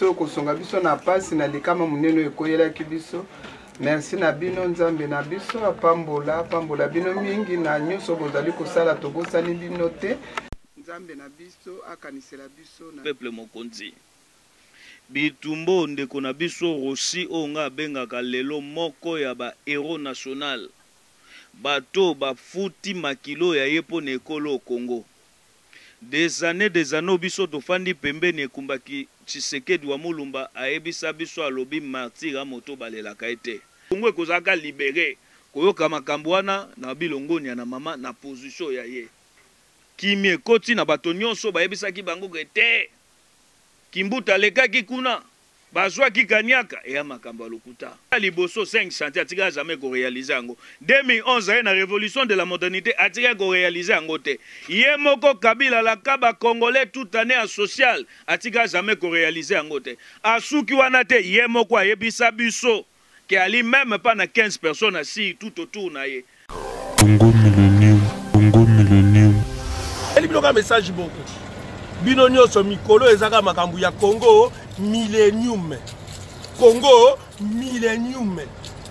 Biso kosunga biso na pasi na likama monene oyo ekoyelaki biso. Merci na bino, Nzambe na biso apambola, apambola bino mingi na nyonso bozali kosala, tobosani bino te. Nzambe na biso akanisela biso na. Peuple mokonzi. Bitumba oyo ndeko na biso Rossy oyo nga abengaka lelo moko ya ba heros national bato oyo bafuti makila oyo ya ye mpo na ekolo oyo Congo. Des annees des annees oyo biso tofandi pembeni ekumba ki Tshisekedi wa Mulumba ayebisa biso alobi martyr a moto balelaka ye te. Congo ekozalaka libere koyoka makambo wana na bilongonia na mama na position ya ye. Kimia ekoti na bato nyonso bayebisaki bango ke te Kimbuta alekaki kuna bazwaki kaniaka eya makambo ya lokuta. Liboso 5 chantier atikala jamais ko realiser yango. 2011 aye na revolution de la modernite atikali ko realiser yango te. Ye moko Kabila alaka ba congolais toute annee ya social atikala jamais ko realiser yango te. Asuki wana te ye moko ayebisa biso ke ali meme pas na 15 personnes assis tout autour na ye. Congo Millennium, Congo Millennium. Eli bino ka message boko. Bino nyonso mikolo ezaka makambo ya Congo Millennium. Congo Millennium.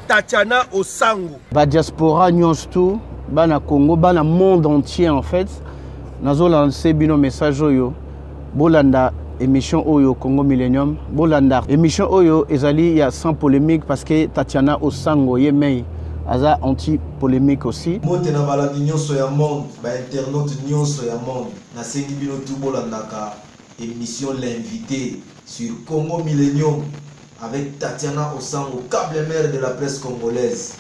Tatiana Osango. Ba diaspora nyonso tout, bana Congo, bana monde entier en fait. Nazo lancer bino message oyo. Bolanda émission oyo Congo Millennium. Bolanda émission oyo ezali ya sans polémique parce que Tatiana Osango ye mei aza anti polémique aussi. Mbote na balandi nionso ya monde, ba internautes nionso ya monde, nasengi bino tout bolandaka emission l'invite sur Congo Millenium avec Tatiana Osango, câble mère de la presse congolaise.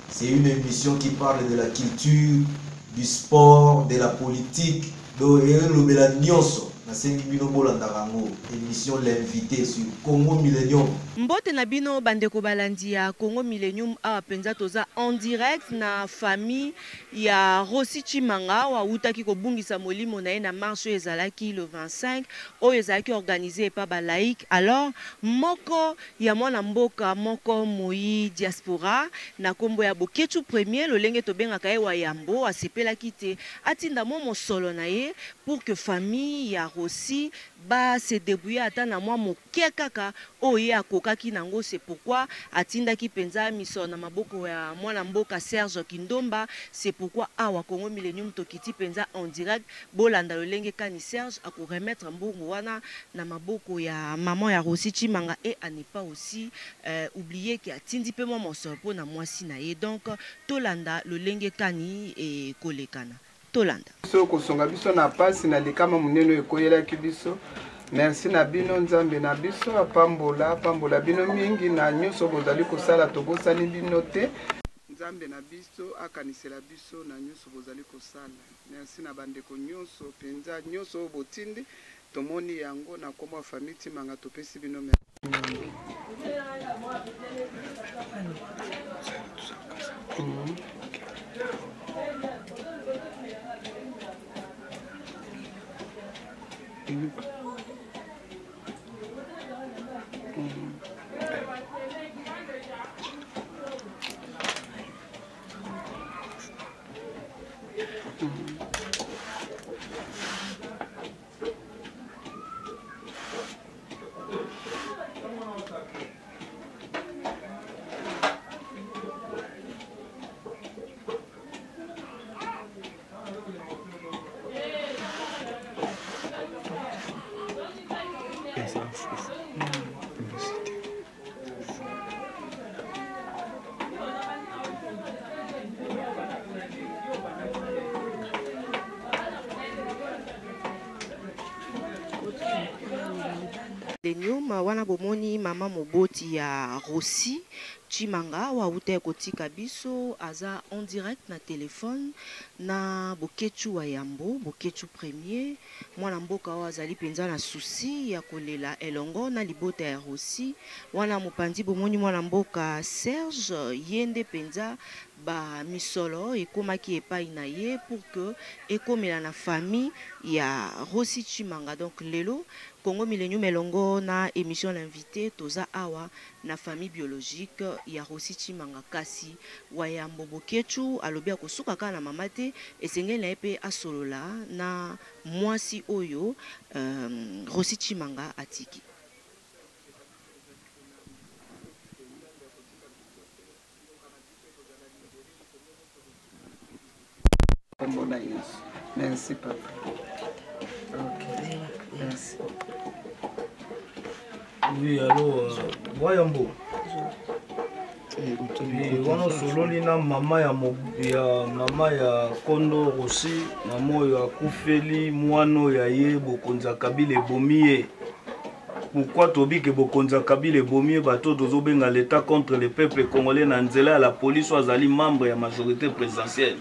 C'est une émission qui parle de la culture, du sport, de la politique, donc elobela nionso. Nasengi bino bolandaka yango emission l'invite sur Congo Millenium. Mbote na bino ba ndeko balandi ya Congo Millenium awa penza toza en direct na famille ya Rossy Tshimanga oyo awutaki kobungisa molimo na ye na marche oyo ezalaki le 25 oyo ezalaki organise epa ba laïcs alors moko ya mwana mboka moko moyi diaspora na kombo ya Boketshu Premier lolenge tobengaka ye wa yambo asepelaki te atinda mwa mosolo na ye pour que famille ya Rossy ba se debrouiller ata na mwa moke kaka oyo ye akokaki na yango, c'est pourquoi atindaki penza misolo na maboko ya mwana mboka Serge Kindomba, c'est pourquoi awa Congo Millenium tokiti penza en direct, bolanda lolenge kani Serge ako remettre mbongo wana na maboko ya maman ya Rossy Tshimanga et à ne pas aussi oublier que atindi pe mwa mosolo po na mwasi na ye, donc tolanda lolenge kani ekolekana. Tolanda. Biso kosunga biso na pasi na likama monene oyo ekoyelaki biso. Merci na bino, Nzambe na biso apambola, apambola bino mingi na nyonso bozali kosala, tobosani bino te. Nzambe na biso akanisela biso na nyonso bozali kosala. Merci na bandeko nyonso penza, nyonso oyo botindi tomoni yango na kombo ya famille Tshimanga, topesi bino merci mingi. Millennium wana bomoni mama moboti ya Rossy Tshimanga oyo awutaki kotika biso aza en direct na telephone na Boketshu wa yambo, Boketshu premier, mwana mboka oyo azali penza na souci ya kolela elongo na libota ya Rossy. Wana mopanzi bomoni mwana mboka Serge ye nde penza ba misolo ekomaki epayi na ye pour que ekomela na famille ya Rossy Tshimanga. Donc lelo Congo Millenium elongo na emission l'invite toza awa na famille biologique ya Rossy Tshimanga kasi wa yambo Boketshu alobi akosuka kaka na mama te esengeli na ye pe asolola na mwasi oyo Rossy Tshimanga atiki. nkombo na Yesu. Merci papa. Ok, merci. Oui, allo, Wayambo. Wana osololi na mama ya, ya mama ya kondo Rosi, mama oyo akufeli mwana oyo ya ye, bokonzi ya Kabila ebomi ye. Pourquoi tobi ke bokonzi ya Kabila ebomi ye? Bato oyo tozobenga l'État contre le peuple congolais na nzela ya la police oyo azali membre ya majorité présidentielle.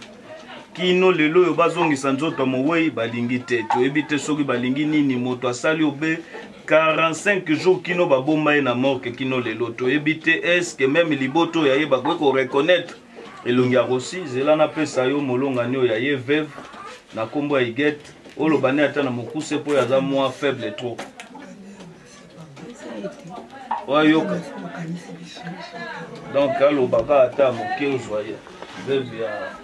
Kino lelo oyo bazongisa nzoto ya mowei balingi te, toyebi te soki balingi nini. Moto asali obe 45 jours kino babomba ye na morgue, kino lelo toyebi te est-ce même liboto oyo ya ye bakoki koreconnaitre elongi ya Rosi. Zela napesa yo molongani oyo ya ye, veuve na nkombo ya Igete, oloba ne ata na mokuse mpo oyo aza mwa faible trop. Oyoka donc alobaka ata moke, ozwa ye veuve ya,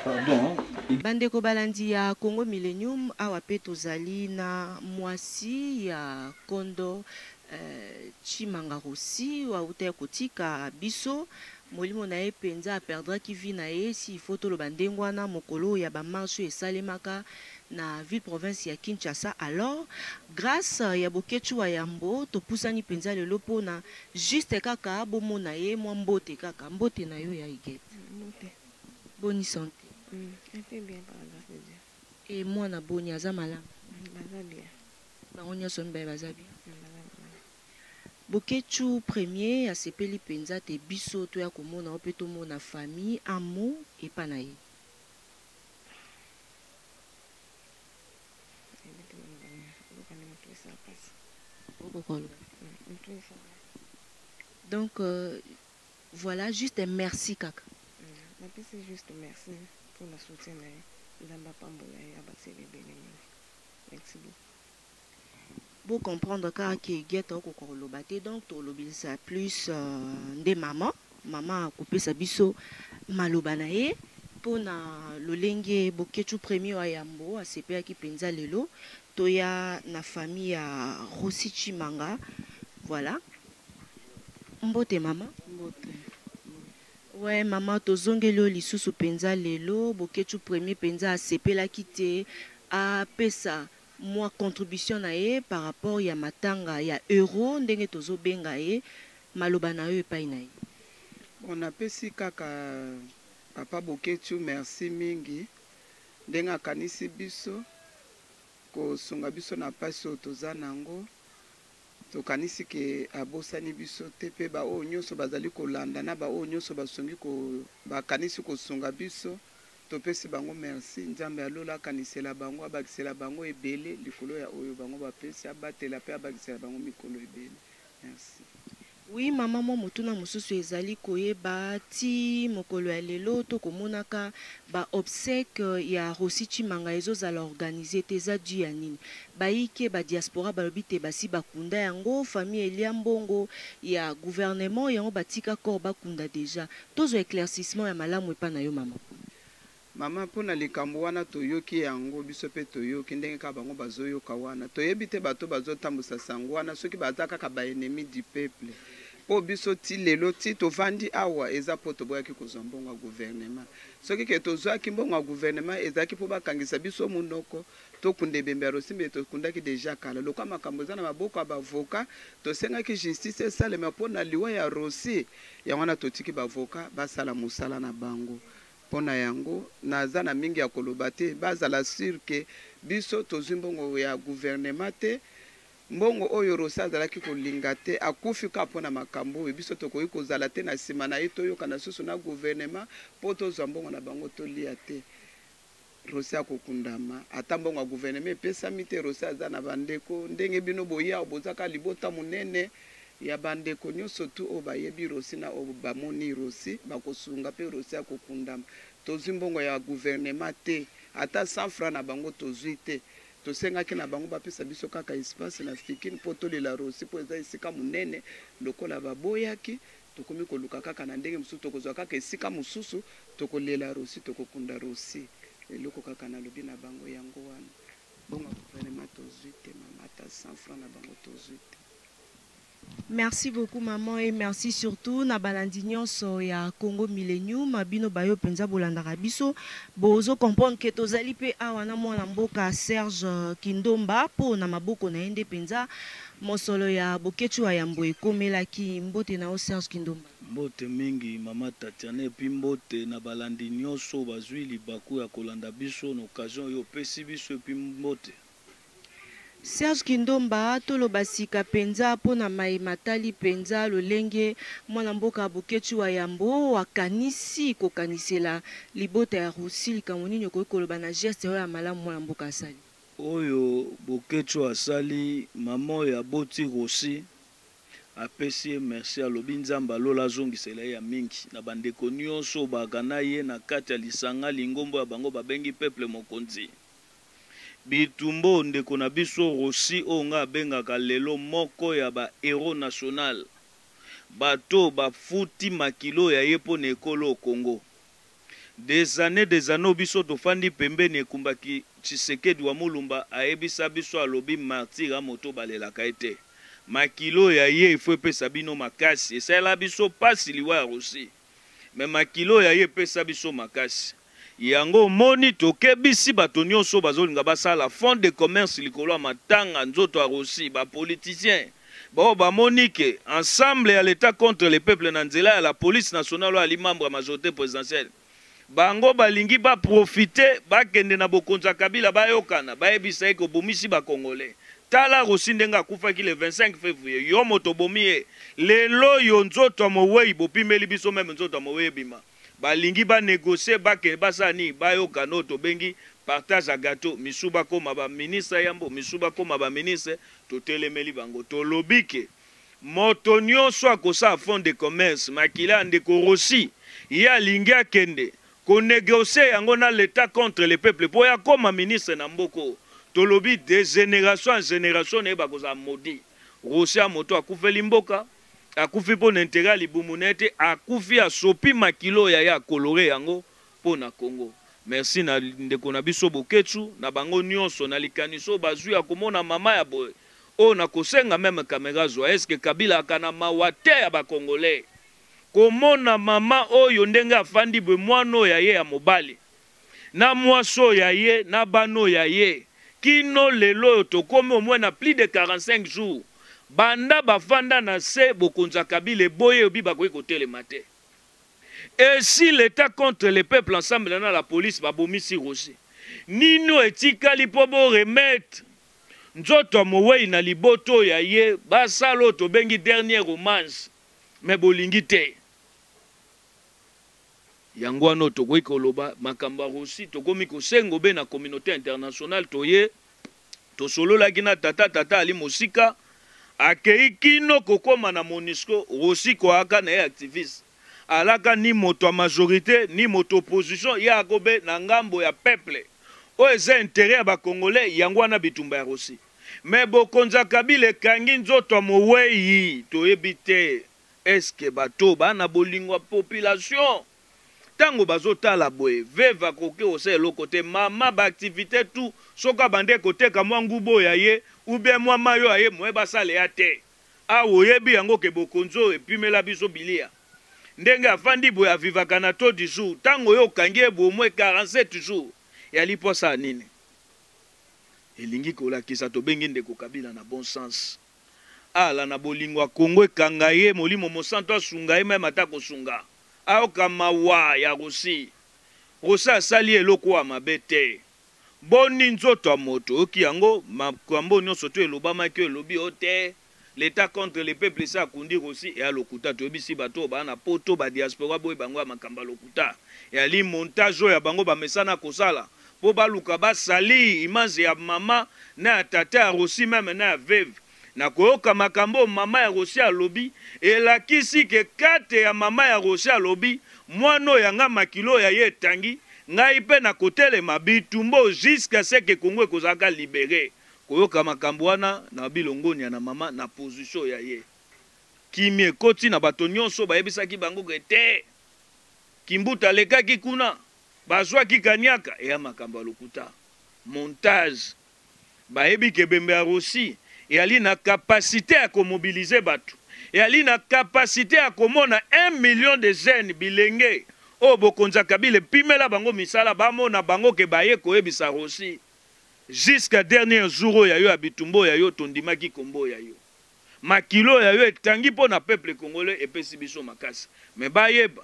pardon. Bandeko balandi ya Congo Millennium, awa mpe tozali na mwasi ya kondo Tshimanga Rosi, auta ya kotika biso molimo na ye mpenza, aperdraki vie na ye, si il faut toloba ndenge wana, mokolo ya bamarche oyo esalemaka na ville province ya Kinshasa. Alors grâce ya Boketshu wa Yambo, topusani mpenza lelo mpona juste kaka bomona ye. Mwa mbote kaka, mbote na yo ya Igete. Mbote. Boni santé? Elle bien, par la grâce de Dieu. E mwana boni, aza malamu? Baza bien. Bango nyonso mibale baza bien. Baza malamu. Boketshu premier asepeli mpenza te biso toya komona yo mpe tomona famille amo epa na ye. Nayebi te naloba nini. Eloko nde motu esala mpasi. Okoka koloba. Motu esala. Donc voilà, juste un merci kaka. Napesi juste merci mpona soutien na ye. Nzambe apambola ye, abakisela ebele mingi. Merci beaucoup. Bocomprendre kaka ke Gete okoka koloba te, donc tolobelisa plus nde mama. Mama akopesa biso maloba na ye mpona lolenge Boketshu premier wa Yambo asepelaki mpenza lelo toya na famille ya Rosi Tshimanga. Voilà, mbote mama. Mbote. We mama, tozongeli oyo lisusu mpenza lelo Boketshu premier mpenza asepelaki te apesa mwa contribution na ye par rapport ya matanga ya euro ndenge tozobenga ye. Maloba na yo epai na ye? Bon, napesi kaka papa Boketshu merci mingi ndenge akanisi biso kosunga biso na mpasi oyo toza nango. Tokanisi ke abosani biso te, mpe baoyo nyonso bazali kolanda na baoyo nyonso basungi bakanisi kosunga biso, topesi bango merci. Nzambe alola akanisela bango, abakisela bango ebele likolo ya oyo bango bapesi, abatela mpe abakisela bango mikolo ebele. Merci. Oui mama, mwa motuna mosusu ezali koyeba ti mokolo ya lelo tokomonaka baobsèques ya Rosi Tshimanga ezozala organisé te, eza dû ya nini? Bayike badiaspora balobi te basi bakunda yango, famille elia mbongo ya gouvernement yango, batika corps bakunda déjà. Tozwa éclaircissement ya malamu epa na yo mama. Mama, mpona likambo wana toyoki yango, biso mpe toyoki ndenge kaka bango bazoyoka wana. Toyebi te bato bazotambusa sango wana soki baza kaka baennemi du peuple, mpo biso ti lelo ti tovandi awa eza mpo toboyaki kozwa mbongo ya gouvernement. Soki ke tozwaki mbongo ya gouvernement, ezalaki mpo bakangisa biso monoko tokunda ebembe ya Rosimbe, tokundaki déjà kala. Lokwa makambo eza na maboko ya baavocat, tosengaki justice esalema mpo na liwa ya Rosi. Yango wana totiki baavocat basala mosala na bango. Mpo na yango naza na mingi ya koloba te. Bazala sûr ke biso tozwi mbongo ya gouvernement te. Mbongo oyo Rosi azalaki kolinga te, akufi kaka mpo na makambo oyo. Biso tokoki kozala te na nsima na ye toyokana susu na gouvernement mpo tozwa mbongo na bango tolia te. Rosi akokundama ata mbongo ya gouvernement epesami te. Rosi aza na bandeko ndenge bino boya, bozaka libota monene ya bandeko nyonso tu oyo bayebi Rosi na oyo bamoni Rosi bakosunga mpe Rosi akokundama. Tozwi mbongo ya gouvernement te, ata 100 franc na bango tozwi te. Tosengaki na bango bapesa biso kaka espace na Fikine mpo tolela Rosi, mpo eza esika monene. Lokola baboyaki, tokomi koluka kaka na ndenge mosusu, tokozwa kaka esika mosusu, tokolela Rosi, tokokunda Rosi. Eloko kaka nalobi na bango yango wana. Bongo gouvernement tozwi te mama, ata 100 franc na bango tozwi te. Merci beaucoup maman et merci surtout na balandi nyonso ya Congo Millennium bino bayo penza bolandaka biso bozo comprendre que tozali pe awa na mwana mboka Serge Kindomba po na maboko na ye nde penza mosolo ya Boketshu wa Yambo ekomelaki. Mbote na yo Serge Kindomba. Mbote mingi mama Tatiana et puis mbote na balandi nyonso bazui libaku ya kolanda biso na occasion oyo opesi biso et puis mbote. Serge Kindomba, toloba sika penza mpo na maye matali penza lolenge mwana mboka Boketshu wa Yambo akanisi kokanisela libota ya Rossy, likambo nini okoki koloba na geste oyo ya malamu mwana mboka asali? Oyo Boketshu asali, mama oyo aboti Rossy apesi ye merci, alobi Nzambe ya lola azongisela ye ya mingi na ba ndeko nionso oyo bazalaka na ye na kati ya lisanga lingomba oyo bango babengi peuple mokonzi. Bitumba oyo ndeko na biso Rossy oyo nga abengaka lelo moko ya ba heros national bato oyo bafuti makila oyo ya ye mpo na ekolo oyo Congo. Des annees des annees oyo biso tofandi pembeni ekumbaki Tshisekedi wa Mulumba ayebisa biso alobi martyr a moto balelaka ye te. Makila oyo ya ye il faut epesa bino makasi. Esalela biso pasi liwa ya Rossy. Mais makila oyo ya ye epesa biso makasi. Yango omoni tokebisi bato nionso oyo bazolinga basala fond de commerce likolo ya matanga nzoto ya Rossy, ba politiciens baoyo bamoni ke ensemble ya l'etat contre le peuple na nzela ya la police nationale oyo ali membre ya majorite presidentielle, bango balingi ba profiter bakende na bokonzi ya Kabila bayokana, bayebisa ye ke obomisi ba congolais. Tala Rossy ndenge akufaki le 25 fevrier, yo moto obomi ye, lelo oyo nzoto ya moweyi bopimeli biso meme nzoto ya moweyi ebima. Balingi ba negocier bakende basala nini bayokana oyo tobengi partage ya gateau misusu bakoma ba ministre ya yambo misusu bakoma ba ministre totelemeli bango tolobi ke moto nionso akosala fond de commerce makila ya ndeko Rossy ye alingi akende ko negocier yango na l'etat contre le peuple po ye akoma ministre na mboka oyo tolobi de generation en generation naye bakozala maudit Rossy ya moto akufeli mboka Akufi mpo na interet ya libumu na ye te, akufi asopi makila oyo ya ye a colorer yango mpo na Congo. Merci na ndeko na biso Boketshu na bango nionso na likanisi oyo bazui ya komona mama ya boye oyo na kosenga meme camera azua est ce que Kabila aka na mawa te ya ba congolais komona mama oyo ndenge afandi boye muana oyo ya ye ya mobali na mwasi oyo ya ye na bana oyo ya ye kino lelo oyo tokomi au moins na plus de 45 jours banda bafanda na se bokonzi ya Kabila eboyi eyobi bakoki kotelema te et si l'etat contre le peuple ensemble na la police babomisi Roger nino etikali mpo bo remettre nzoto ya mowei na libota oyo ya ye basala oyo tobengi dernier hommage mais bolingi te. Yango wana oyo tokoki koloba makambo ya Russie, tokomi kosenga obe na communaute internationale. Toye tosololaki na tata, tata ali mosika, akei kino kokoma na Monusco. Russie koaka na ye activiste, alaka ni moto ya majorite ni moto opposition, ye akobe na ngambo ya peuple oyo eza interet ya ba congolais. Yango wana bitumba ya Russie, mais bokonzi ya Kabila ekangi nzoto ya moweyi, toyebi te. Est ce que bato oyo ba na bolingo ya population? Tango bazo tala boye veuve akoki kosala eloko te, mama ba activite tout soki abandaki koteka mwa nguba oyo ya ye ou bien mwa mayi oyo ya ye moyen basala eya te. Awa oyebi yango ke bokonzi oyo epimela biso bilia. Ndenge afandi boye avivaka na taux du jour, tango yo okangi ye boye au moins 47 jours yali po asala nini? Elingi kolakisa tobengi ndeko Kabila na bon sens. Ala na bolingo ya Congo ekanga ye, molimo mosantu asunga ye meme ata kosunga ayoka mawa ya Rossy. Rossy asali eloko oyo ya mabe te. Boni nzoto ya moto oyoki yango makambo nionso to elobamaki oyo elobi yo te l'etat contre le peuple esi akundi Rossy eya lokuta toyebisi bato oyo baa na poto ba diaspora boye bango ya makambo ya lokuta eyali montage oyo ya bango bamesana kosala po baluka ba salir image ya mama na ya tata ya Rossy meme na ya veuve. Na koyoka makambo oyo mama ya Rossy alobi elakisi ke kate ya mama ya Rossy alobi mwana oyo ya nga makila oyo ya ye etangi ngai pe nakotelema bitumba oyo jusqu'à ce que Congo ekozalaka libere. Koyoka makambo wana nalobi longonia na mama na position ya ye. Kimia ekoti na bato nionso bayebisaki bango ke te Kimbuta alekaki kuna. Bazwaki kaniaka eya makambo ya lokuta. Montage. Bayebi ke ebembe ya Rossy eyali na capacite ya ko mobiliser batu. Eyali na capacite ya komona 1 million de jeunes bilenge oyo bokonzi ya Kabila epimela bango misala bamona bango ke baye koyebisa Rossy jusqu'à dernier jour oyo ya yo ya bitumba oyo ya yo tondimaki kombo oyo ya yo. Makila oyo ya yo etangi mpo na peuple congolais epesi biso makasi. Mais bayeba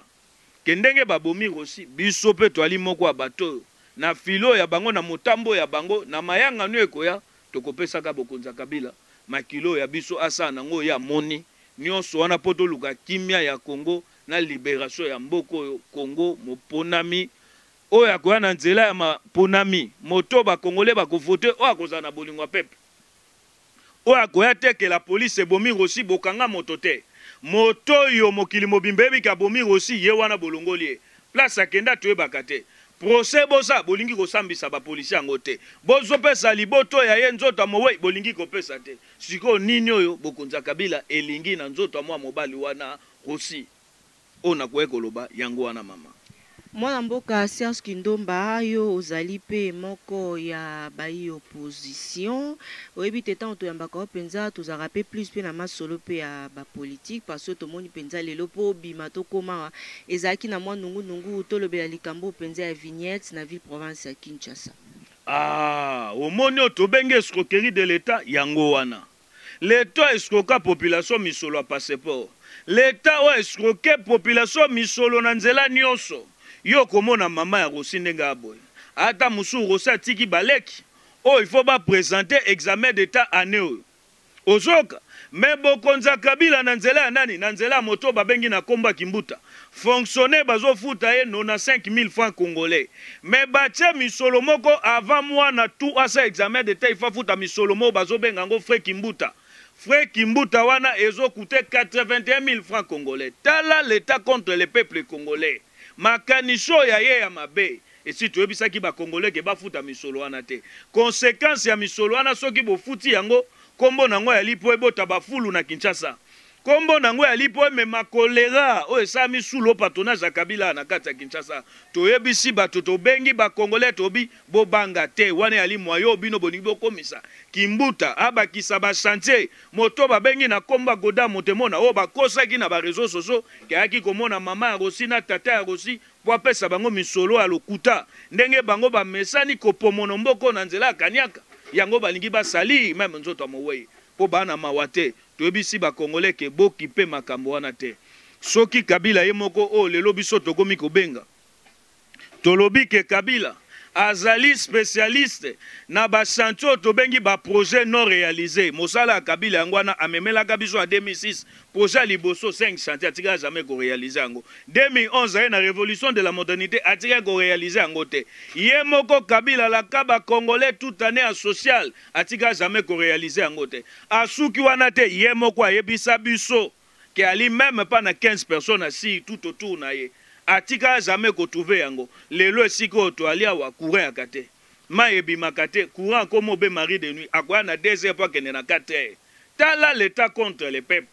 ke ndenge babomi Rossy biso mpe toali moko ya bato oyo na filo ya bango na motambo ya bango na mayangani oyo ekoya tokopesaka bokonzi ya Kabila makila oyo ya biso asala na yango oyo ye amoni nionso wana mpo toluka kimia ya Congo na liberation ya mboka oyo Congo moponami oyo akoya na nzela ya maponami moto ba congolais bako voter oyo akozala na bolingo ya peuple oyo akoya te ke la police ebomi Rossy bokanga moto te moto oyo mokili mobimba eyebi ke abomi Rossy ye wana bolongoli ye place akenda toyebaka te procès boza bolingi kosambisa ba policiers yango te bozo pesa liboto ya ye nzoto ya mowei bolingi kopesa te sikoyo nini oyo bokonzi ya Kabila elingi na nzoto ya mwa mobali wana Rossy Oyo nakoki koloba yango wana mama. Mwana mboka Serge Kindomba yo ozali pe moko ya bayi opposition oyebi te tango toyambaka yo penza tozalaka pe plus pe na masolo pe ya ba politique parce que tomoni penza lelo po obima tokoma awa ezalaki na mwa nungu nungu tolobela likambo oyo penza ya vignette na ville province ya Kinshasa. Ah omoni oyo tobengi escroquerie de l'etat yango wana. L'etat a escroka population misolo ya passeport. L'etat oyo a escroque population misolo na nzela nioso. Yo okomona mama ya Rossy ndenge aya boye. Ata mosusu Rossy atiki baleki oyo il faut ba presenter examen d'etat annee oyo. Ozoyoka? Mais bokonzi ya Kabila na nzela ya nani? Na nzela ya moto oyo babengi na kombo ya Kimbuta. Fonctionnaire bazofuta ye 95.000 francs congolais. Mais batie misolo moko avant mwana tout asa examen d'etat il faut afuta misolo moko bazobenga yango frais Kimbuta. Frais Kimbuta wana ezo coûter 81.000 francs congolais. Tala l'etat contre le peuple congolais. Makanisi oyo ya ye ya mabe esi toyebisaki ba congolais ke bafuta misolo wana te. Consequence ya misolo wana soki bofuti yango kombo na yango yali po ebota ba fulu na Kinshasa. Kombo na yango yali po emema cholera oyo esalami sous le patronage ya Kabila na kati ya Kinshasa. Toyebisi bato, tobengi ba congolais tobi bobanga te, wana eyali moyen oyo bino bolingi bokomisa Kimbuta abakisa ba chantier. Moto babengi na kombo ya Godard Motemona oyo bakosaki na ba reseaux sociaux ke ayaki komona mama ya Rossy na tata ya Rossy po apesa bango misolo ya lokuta ndenge bango bamesani kopomono mboko oyo na nzela ya kaniaka yango balingi ba salir meme nzoto ya moweyi po baa na mawa te. Toyebisi ba congolais ke bo kipe makambo wana te. Soki Kabila ye moko oyo lelo biso tokomi kobenga, tolobi ke Kabila azali specialiste na ba chantiers oyo tobengi ba projets non realises. Mosala ya Kabila yango wana amemelaka biso na 2006 projet ya liboso 5 chantiers atikala jamais ko realiser yango. 2011 aye na revolution de la modernite atikali ko realiser yango te. Ye moko Kabila alaka ba congolais toute annee ya sociale atika jamais ko realiser yango te. Asuki wana te, ye moko ayebisa biso ke ali meme pas na 15 personnes assis tout autour na ye. Atikala jamais ko trouver yango. Lelo esika oyo toali awa courant eyaka te. Mayi ebimaka te, courant akomi obe mari de nuit, akoya na 2 heures po akende na 4 heures. Tala l'etat contre le peuple.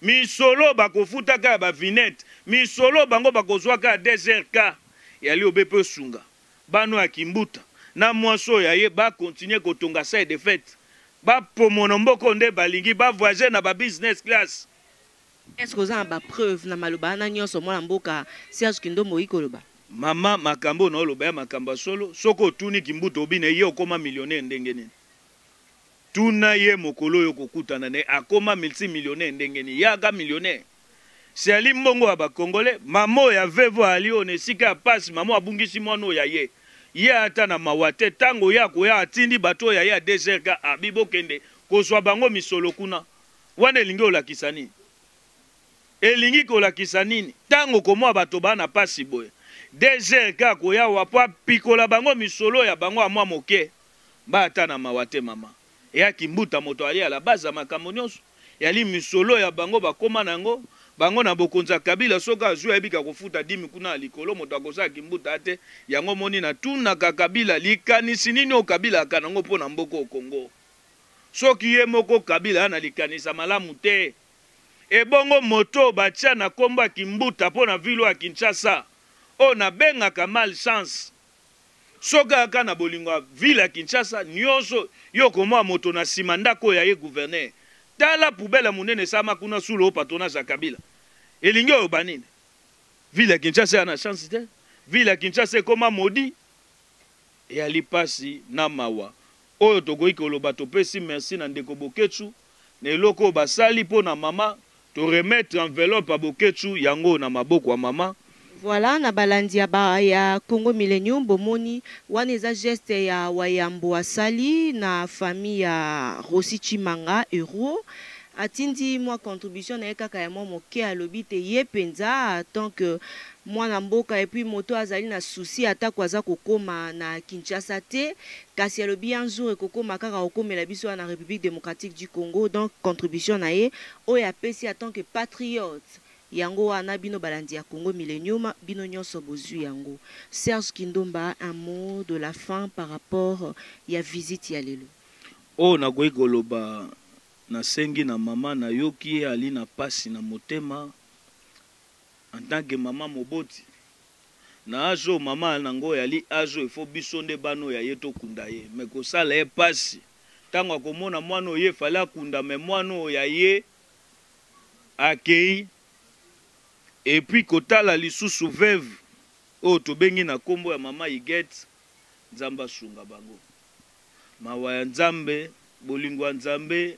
Misolo bakofutaka ya ba vinettes, misolo bango bakozwaka ya 2 heures ka yali obe pe osunga. Bana oyo ya kimbuta na mwasi oyo ya ye ba continuer kotonga salle de fete ba pomono mboka oyo nde balingi ba voyager na ba business class. Est ce que oza na ba preuves na maloba wana nionso mwana mboka Serge Kindombo oyi koloba? Maman makambo oyo naoloba ya makambo ya solo soki otuni kimbuta obi na ye okoma millionnaire ndenge nini? Tuna ye mokolo oyo okokutana na ye akoma multi millionnaire ndenge nini? Ye aka millionnaire? Siali mbongo ya ba congolais mama oyo ya veuve oyo ali oyo na esika ya pasi mama oyo abungisi mwana oyo ya ye ye ata na mawa te tango ye akoya atindi bato oyo ya ye ya DGRK abi bokende kozwa bango misolo kuna wana elingi olakisa nini elingi kolakisa nini tango komwa bato ba na pasi boye DGRK akoya wa po apikola bango misolo ya bango ya mwa moke ba ata na mawa te mama Eya kimbuta moto ali à la base ya makambo nionso. Yali misolo ya bango bakoma na yango. Bango na bokonzi ya Kabila soki azui ayebi ke akofuta dime kuna na likolo moto akosala kimbuta ate. Yango omoni na tunaka Kabila likanisi nini oyo Kabila aka nango mpo na mboka oyo Congo. Soki ye moko Kabila aya na likanisi ya malamu te. Ebongo moto oyo batia na kombo ya kimbuta mpo na ville oyo ya Kinshasa oyo nabengaka malchance. Soki ayaka na bolingo ya ville ya Kinshasa nionso yo okomona moto na sima ndako oyo ya ye gouverneur. Tala poubelle ya munene esalama kuna sous le haut patronage ya Kabila. Elingi oloba nini? Ville ya Kinshasa eya na chance te. Ville ya Kinshasa ekoma maudit. Eyali pasi na mawa. Oyo tokoki koloba topesi merci na ndeko Boketshu na eloko oyo basali mpo na mama. To remettre enveloppe ya Boketshu yango oyo na maboko ya mama. Voilà na balandi ya ba ya Congo Millennium bomoni wana eza geste ya Wayambo asali na famille ya Rossy Tshimanga Hero atindi mwa contribution na ye kaka ya mwa moke alobi te ye penza tant que mwana mboka et puis moto azali na souci atako aza kokoma na Kinshasa te kasi alobi un jour ekokoma kaka kokomela biso awa na Republique democratique du Congo donc contribution na ye oyo apesi en tant que patriote Yango wana bino balandi ya Congo Millenium bino nionso bozui yango. Serge Kindomba un mot de la fin par rapport ya visite ya lelo. Oyo nakoki koloba nasengi na mama nayoki ye ali na pasi na motema en tant que mama moboti na age oyo mama na ngo yali age oyo il faut biso nde bana oyo ya ye tokunda ye mais kosala ye pasi tango akomona mwana oyo ye fallait akunda mais mwana oyo ya ye Akeyi et puis kotala lisusu veuve oyo tobengi na kombo ya mama Huguette, Nzambe asunga bango. Mawa ya Nzambe, bolingo ya Nzambe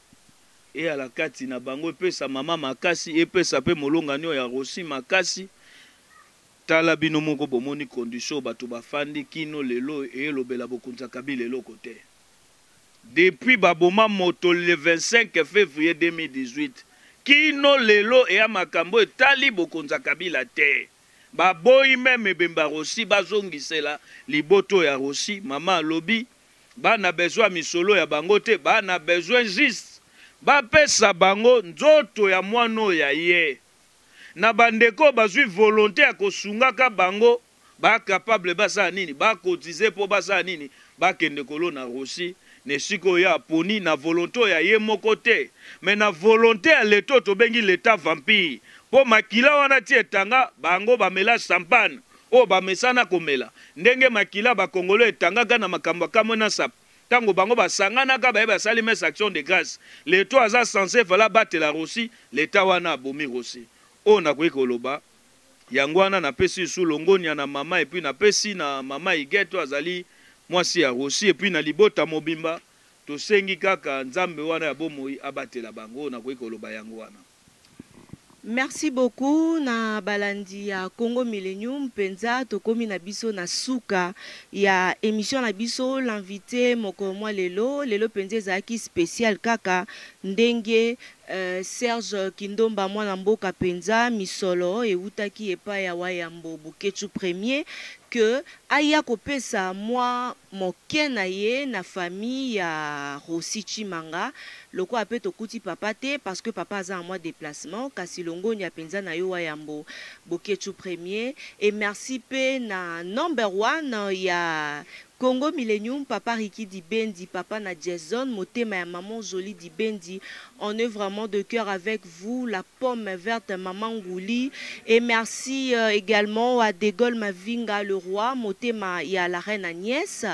eyala kati na bango, epesa mama makasi, epesa pe molongani oyo ya Rossy makasi. Tala bino moko bomoni condition oyo bato bafandi kino lelo eyelobela bokonzi ya Kabila eloko te. Depuis baboma moto le 25 fevrier 2018 kino lelo eya makambo etali bokonzi ya Kabila te. Baboyi meme ebembe ya Rossy bazongisela liboto ya Rossy. Mama alobi ba na besoin ya misolo ya bango te, ba na besoin juste bapesa bango nzoto ya mwana oyo ya ye. Na bandeko oyo bazwi volonte ya kosungaka bango Ba capable basala nini? Ba cotiser po basala nini? Bakende kolona Rossy na esika oyo ye aponi na volonte oyo ya ye moko te mais na volonte ya l'etat oyo tobengi l'etat vampire po makila wana ti etanga bango bamela champagne oyo bamesana komela ndenge makila ba congolais etangaka na makambo ya Kamwena Nsapu tango bango basanganaka baye basali messe action de grace l'etat aza cense fallait abatela Rossy l'etat wana abomi Rossy oyo nakoki koloba Yango wana napesi lisusu longonya na mama et puis napesi na mama Huguette oyo azali mwasi ya Rossy et puis na libota mobimba. Tosengi kaka Nzambe wana ya bomoi abatela bango. Oyo nakoki koloba yango wana. Merci beaucoup na balandi ya Congo Millenium penza tokomi na biso na suka ya emission na biso l'invite mokolo mwa lelo lelo penza ezalaki special kaka ndenge Serge Kindomba mwana mboka penza misolo ewutaki epai ya Wayambo Boketshu Premier que aya kopesa mwa moke na ye na famille ya Rossy Tshimanga lokola pe tokuti papa te parce que papa aza na mwa deplacement kasi longonya penza na yo Wayambo Boketshu Premier et merci pe na number one ya Congo Millenium papa Ricky Dibendi papa na Jason motema ya maman Jolie Dibendi on est vraiment de cœur avec vous la pomme verte maman Nguli et merci egalement à Degol Mavinga le roi motema ya la reine Agnès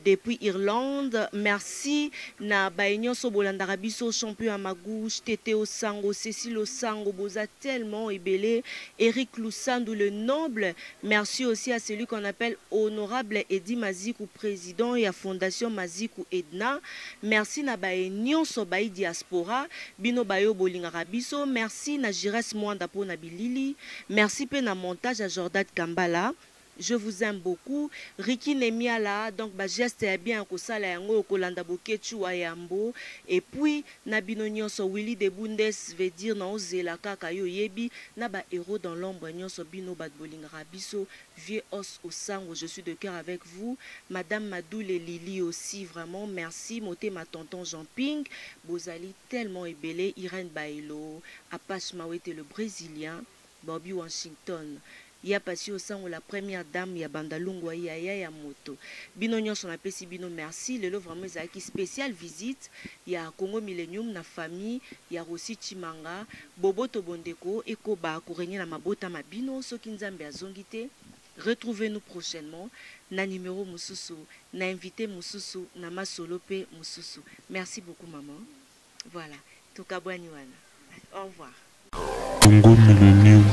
depuis Irlande merci na baye nionso bolandaka biso champion ya Magouche Tete Osango Cecile Osango boza tellement ebele Eric Lusandu le noble Merci aussi à celui qu'on appelle honorable Eddy Maziku president ya fondation Maziku Edna merci na baye nionso bayi diaspora bino baye oyo bolingaka biso merci na Giresse Muanda pona bilili merci pe na montage ya Jordad Kambala je vous aime beaucoup Ricky Nemiala donc ba gestes ya bien ya kosala yango oyo kolanda Boketshu wa Yambo et puis na bino nionso Willy de Bundes veut dire nao zela kaka yo oyebi na ba heros dans l'ombre nionso bino batu bolingaka biso vieux os osango je suis de cœur avec vous madame madoule lili aussi vraiment merci motema tonton jean ping bozali tellement ebele Irène baelo apache mawete le bresilien Bobby Washington Ya pasi osango la première dame ya bandalungwa yaya ya moto bino nionso na pesi bino merci lelo vraiment ezalaki special visite ya Congo Millenium na famille ya Rossy Tshimanga boboto bondeko ekoba ko regner na mabota ma bino soki Nzambe azongi te retrouvez nous prochainement na numero mosusu na invite mosusu na masolo pe mosusu merci beaucoup maman voilà. Tokabwani wana. Au revoir. Congo Millennium.